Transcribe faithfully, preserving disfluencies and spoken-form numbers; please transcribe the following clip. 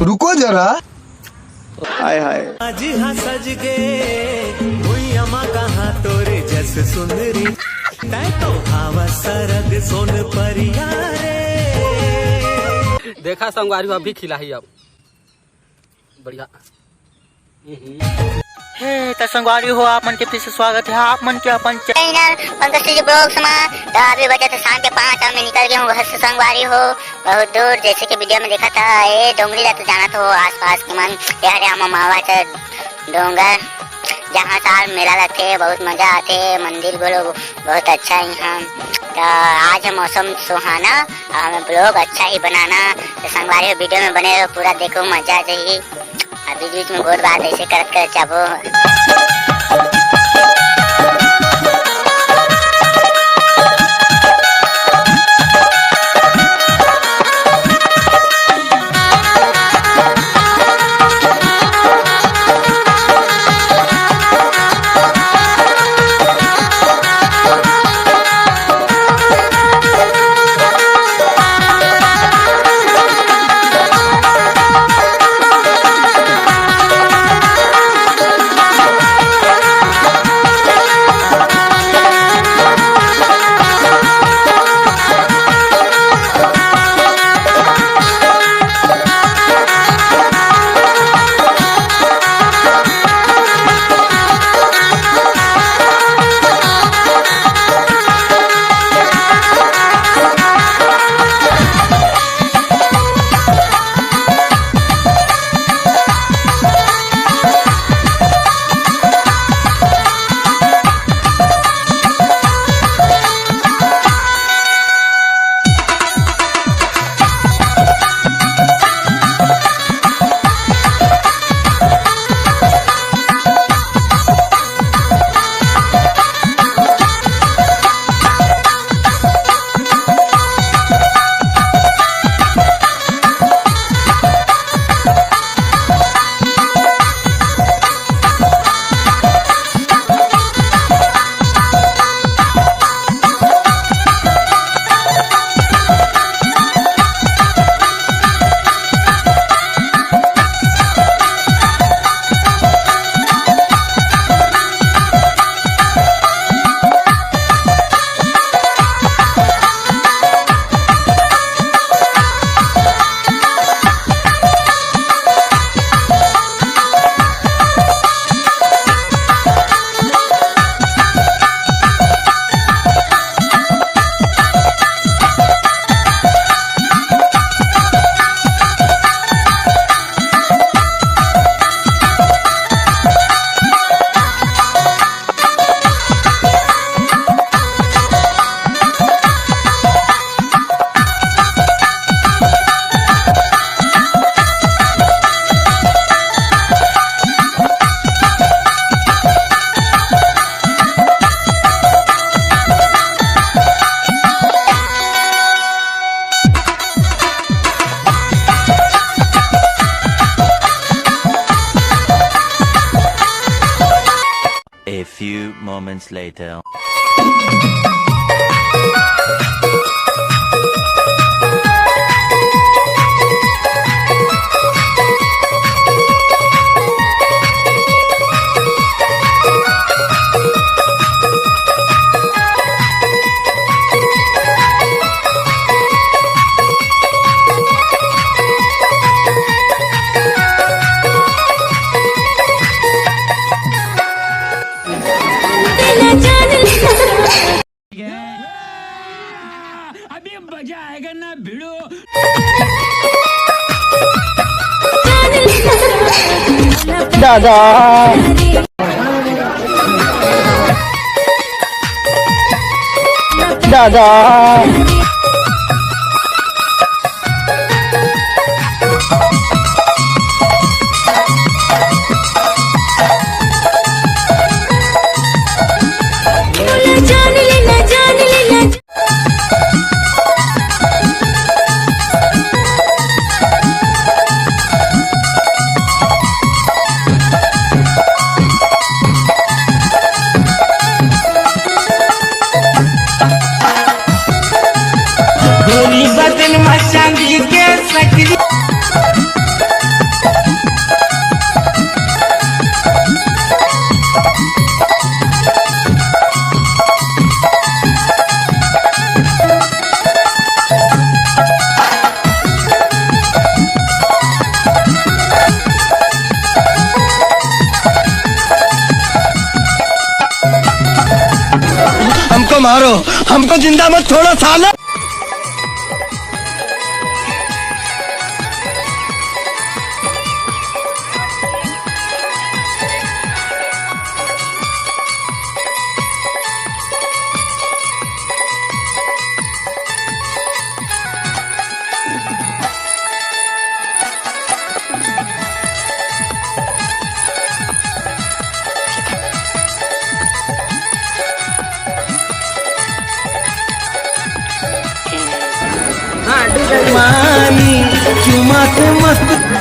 रुको जरा। हाय हाय। आज हा सज गे भुइयां मा कहाँ तोरे जस सुंदरी, तै तो हवा सरग सोन परिया रे। देखा संगवारी हो, अभी खिलाही अब। बढ़िया। हे, त संगवारी हो, आप मन के फिर से स्वागत है आप मन के अपन च- चैनल पंकज जी ब्लॉग्स मा। त अभी बजे थे शाम के पाँच, अब मैं निकल गया हूँ घर से संगवारी हो, बहुत दूर। जैसे कि वीडियो में देखा था, ये डोंगरी ला तो जाना तो हो आसपास के मन, ये हरे हम मावा च डोंगर, जहाँ साल मेला लगथे, बहुत मजा आथे, मंदिर घलो बहुत अच्छा है यहाँ। त आज है मौसम सुहाना, और हमें ब्लॉग अच्छा ही बनाना। तो संगवारी हो, वीडियो में बने रहो, पूरा देखो, मजा आ जाही। अभी बीच में गोठ बात ऐसे करत करत जाबो। A few moments later. अभी मजा आएगा ना भिड़ो। दादा, दादा। गोरी बदन मचा मारो, हमको जिंदा मत छोड़ो साले। मानी चुमा से मस्त